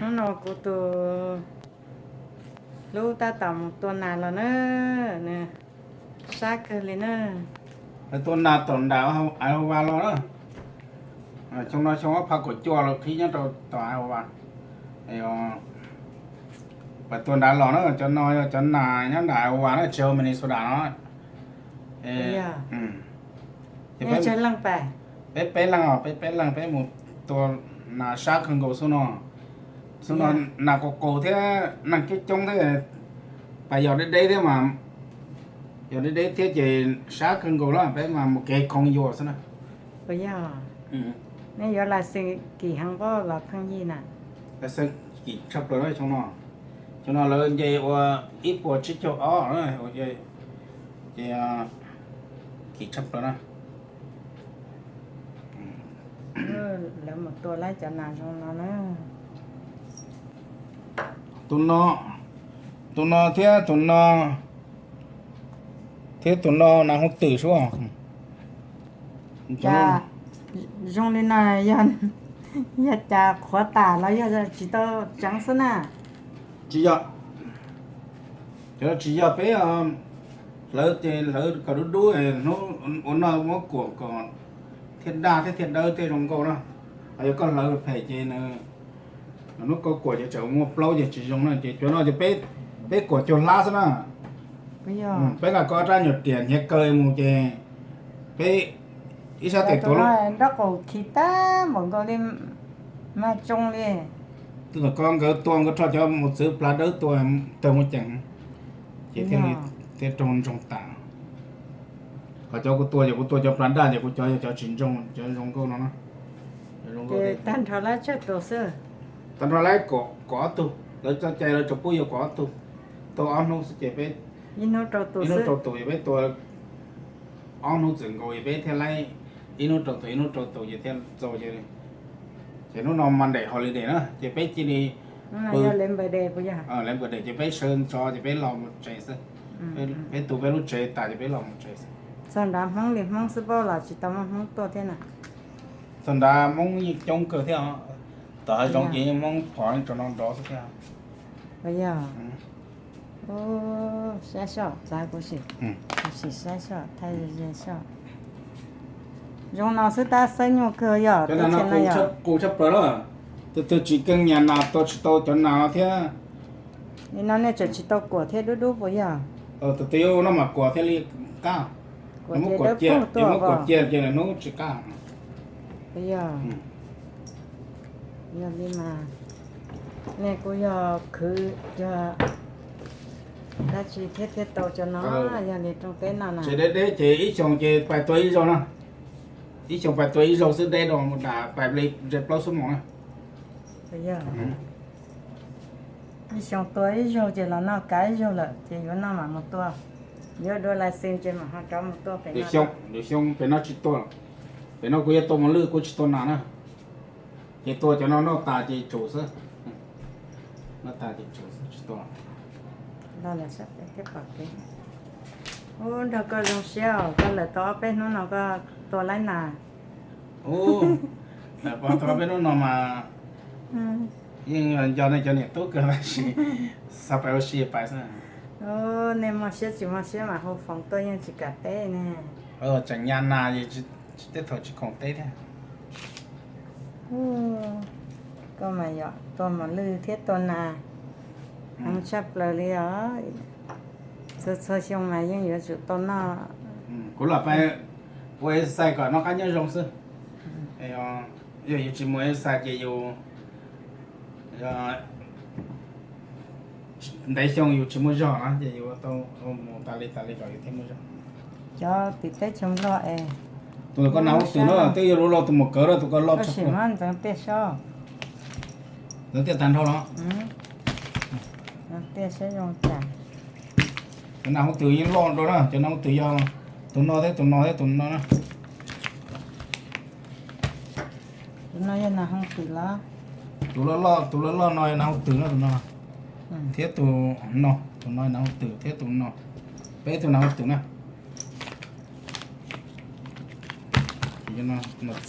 Hnub no kuv tus hlub tab tom mus tua nas los na, nws sab kawg li na. Tua nas tom nram Iowa los na. Xyoo no xyoo ob phav kaum cuaj los qhib nyob rau tom Iowa. Pas tua nrad los na, cov no yog cov nas nyob nram Iowa na, tsis yog Minnesota no. Peb peb leeg os, peb peb leeg peb mus tua nas sab kawg nkaus xub no. Xub no nas qaus qaus thiab neeg coob coob thiab, pas yog deb deb thiab mas, yog deb deb thiab ces sab kawg nkaus na, peb mas mus kev khoov yuam xwb na. Puas yog? Nej yuav license kim heev pob los pheej yig na? License kim tshaj plaws na xyoo no. Xyoo no lawv nce ua ib puas tsib caug ob, ces kim tshaj plaws na. Lawv mus tua lawv cov nas zoo no na. Tus no, tus no thiab tus no, thiab tus no nas hoov twm sub. Cas zoo li no, yog cas qhuav tas los yog tsis tau tseev xwb na? Tsis yog, cov tsis yog peb hlawv ces hlawv kom dub dub, hnub ua noj muab kuam kom thiaj daj thiab thiaj dawb thiaj zoo nkauj na. Ho yog koj hlawv phem ces nws hnub koj kuam ces tseem muaj plaub ces tsis zoo na, ces cov no ces peb kuam cuag hlab xwb na. Peb nqa koj rab nyuag riam hnyiav kaw mus ces peb ib sab tes tuav lub, nraub qaum khi tag npaum nkaus li, mas tsoo li. Tus tom ko nkawd tua nkawd rho cov mus txwv plav dawb tua tawg muaj ceem, ces thiaj li thiaj raug ntsoog tas. Ho cov kuv tua ces kuv tua cov plav daj ces kuv cov yog cov tsis ntsoog, cov zoo nkauj no na. Tag nrho lawv tsawg tus xwb? Tag nrho lawv kaum ob tug, lawv txoj cai lawv tsuas pub yuav kaum ob tug, tau ob hnub xwb ces peb, ib hnub rau tus, ib hnub rau tus, yog peb tua ob hnub txwm nkaus es peb thiaj laib ib hnub rau tus ib hnub rau tus ces thiaj txaus ces, ces hnub no Monday holiday na ces peb cia li, Labor Day ces peb sawv ntxov ces peb los mus tsev xwb. Peb tu peb lub tsev tas ces peb los mus tsev xwb. Txog nrad Hmoob li Hmoob xwb paub los tsis tau muaj Hmoob tuaj thiab na. Txog nrad Hmoob yeej coob kawg thiab, tom hav zoov ces yeej Hmoob phom rau no nrov xwb thiab. Yog, saib soj txav kuv sim, kuv sim saib soj thaij ze soj. Zoo no xwb tab xeeb nyuj kawg yog. Cov nas no qus tshaj plaws na, tus twg tsis keej nyas nas tua tsis tau cov nas no thiab. Li no nej tseem tsis tau kuam thiab dub dub puas yog? Tus twg yuav ua noj mas kuam thiaj li qab, muab kuam cia, muab kuam cia ces lwm hnub tsis qab. Puas yog? Yog li mas nej kuj yog khwv yog dab tsi thiab thiaj tau cov no, yog li rooj teb no na. Tsev deb deb ces ib xyoos ces pais tua ib zaug na, ib xyoos pais tua ib zaug xwb deb rau mus dam pais li nce plaub xuab moos na. Ib xyoos tua ib zaug ces los noj kav ib zaug lawm ces yuav noj mam mus tua, yuav dua license ces mam ho rov mus tua pem no. Lwm xyoo pem no tsis tua, pem no kuv yuav tua mos lwj kuv tsis tua nas na. Ces tua cov no noj tas ces tsum xwb, noj tas ces tsum xwb tsis tua. Ub, nrog koj zoo siab os, koj lawm tau ob peb hnub no koj tua laib nas. Ub, lawm tau ob peb hnub no mas yeej nco nej cov niam tub kawg tab sis xav pais ua si pais xwb. Nej muaj siab tsis muaj siab mas hu foos tuaj yeej tsis kam teb ne. Tseem nyas nas es tsis tej thaum tsis khoom teb thiab. Koj mas yog tua mos lwj thiab tua nas heev tshaj plaws li os. Txhua txhua xyoo mas yeej yuav tsum tau noj. Kuv lam pais ua exercise kom noj qab nyob zoo xwb. Yog yus tsis mus exercise ces yus ntev xyoo yus tsis muaj zog na ces yus tau mus tas li tas li kom yus thiaj muaj zog. Cov tim teb chaws Nplog es, tus koj nas hoov twm na twb yog lub loj tus mus kawv na, tus koj loj tshaj plaws. Ntxeev tiaj saib, ntxeev tiaj tag nrho los. Tiaj saib zoo cas. Cov nas hoov twm yeej loj dua na, cov nas hoov twm yog tus no thiab tus no thiab tus no na. Tus no yog nas hoov twm los? Tus loj loj, tus loj loj no yog nas hoov twm na, tus no thiab tus no, tus no nas hoov twm thiab tus no, peb tug nas hoov twm na. Txheeb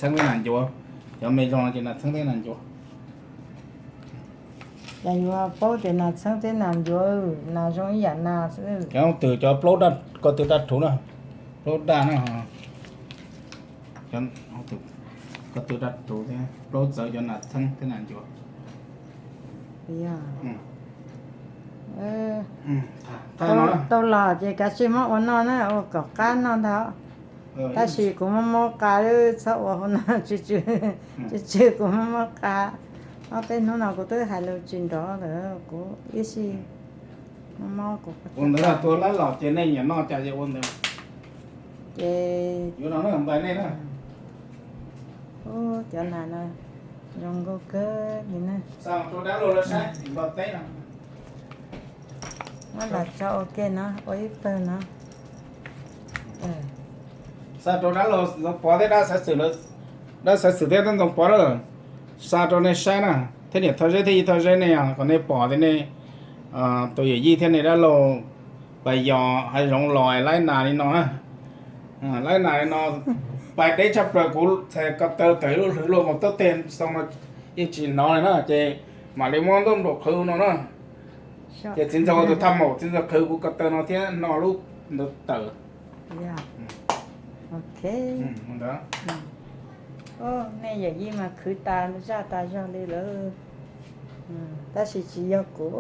teb nas ncuav, cov me zoo no ces nas txheeb teb nas ncuav. Cas yuav paub tias nas txheeb thiab nas ncuav, nas zoo ib yam nas xwb. Cov twm cov plaub daj, ko tw daj rhuv na, plaub daj na, ko tw daj rhuv thiab plaub txawv cov nas txheeb thiab nas ncuav. Tau los ces kav tsij muab ua noj na, ua kom qab noj ntag. Tab sis kuv muab muab qa, txhob ua hauv no, tsw tsw, tsw tsw, kuv muab muab qa. Ob peb hnub no kuv twb hais lus tsis nrov lawm, kuv ib sij muab muab kuv ua ntawd tua lab los ces nej nyiam noj cas ces ua ntawd. Ces yuav no na, ntais nej na. Ub, cov nas no zoo nkauj kawg li na. Xa rau dab laug lawv saib npog teb no. Muab los tso ua ke no, ua ib pawg no. Xa rau dab laug Ntxoov Pov thiab dab xaiv xwm, dab xaiv xwm thiab dab Ntxoov Pov lawm, xa rau nej saib na. Thiab niam Thoj Zeb thiab yij Thoj Zeb nej, kom nej pom tias nej tus yawm yij thiab nej dab laug pais yos hav zoov los laib nas li no na. Laib nas li no, pais deb tshaj plaws, kuv txhais ko taw tawm ib lub hlwv luaj mus tub teg xoo no yeej tsis hnov li na, ces mam li muab ntuj nplaum qhwv no na. Ces txiv ntxawg tus thaj maum txiv ntxawg qhwv kuv ko taw no thiab no lub ntawd tawm. Ok. Nej yawm yij mas khwv tas zaj tas zog li lawm, tab sis tsis yog kuv.